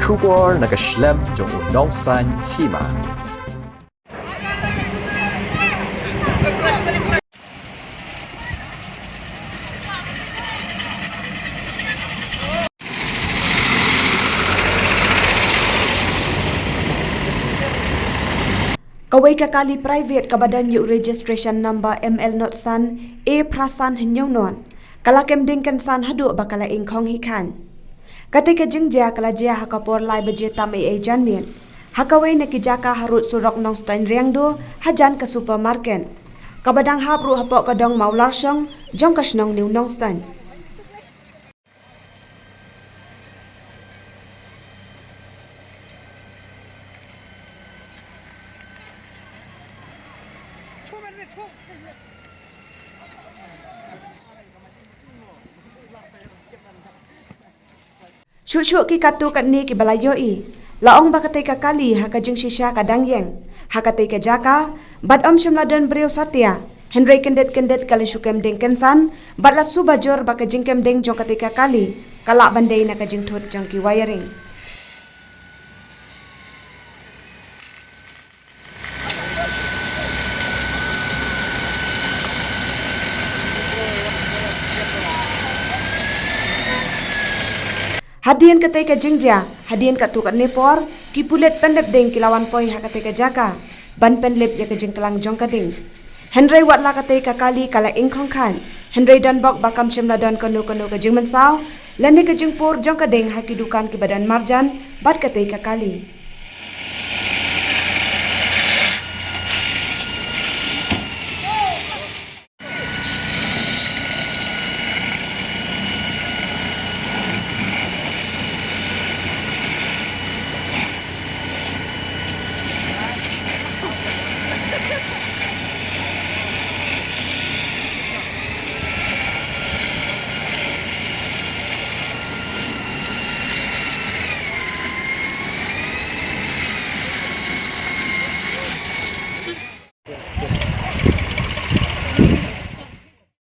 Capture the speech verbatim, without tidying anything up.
Khubor na ka shlem jong u nongsan hima. Kawei ka kali private kaba don ïa u registration number M L not san A phra san hynñiew not, ka la kem ding kynsan haduh ba ka la ing khong hi khan. Katei ka jingjia ka la jia ha ka por lai baje tam ei ei janmiet ha kawei na ki jaka harud surok Nongstoiñ Riangdo, hajan ka supermarket kaba dang hap ruh hapoh ka dong Mawlarshong jong ka shnong New Nongstoiñ. Shuh shuh ki katto katne kiba la ïohi, la ong ba katei ka kali ha ka jingshisha ka dang ïeng ha katei ka jaka, bad ym shym la don briew satia. Hynrei kyndit kyndit ka la shu kem ding kynsan bad la suba jur ba ka jingkem ding jong katei ka kali ka lah ban dei na ka jingthut jong ki wiring. Hadien katei ka jingjia, hadien katto katne por, ki pulit pynlip ding ki la wan poi ha katei ka jaka ban pynlip ïa ka jingklang jong ka ding. Hynrei wat la katei ka kali ka la ing khong khan, hynrei don bok ba kam shym la don kano kano ka jingmynsaw lane ka jingpur jong ka ding ha ki dukan kiba don marjan bad katei ka kali.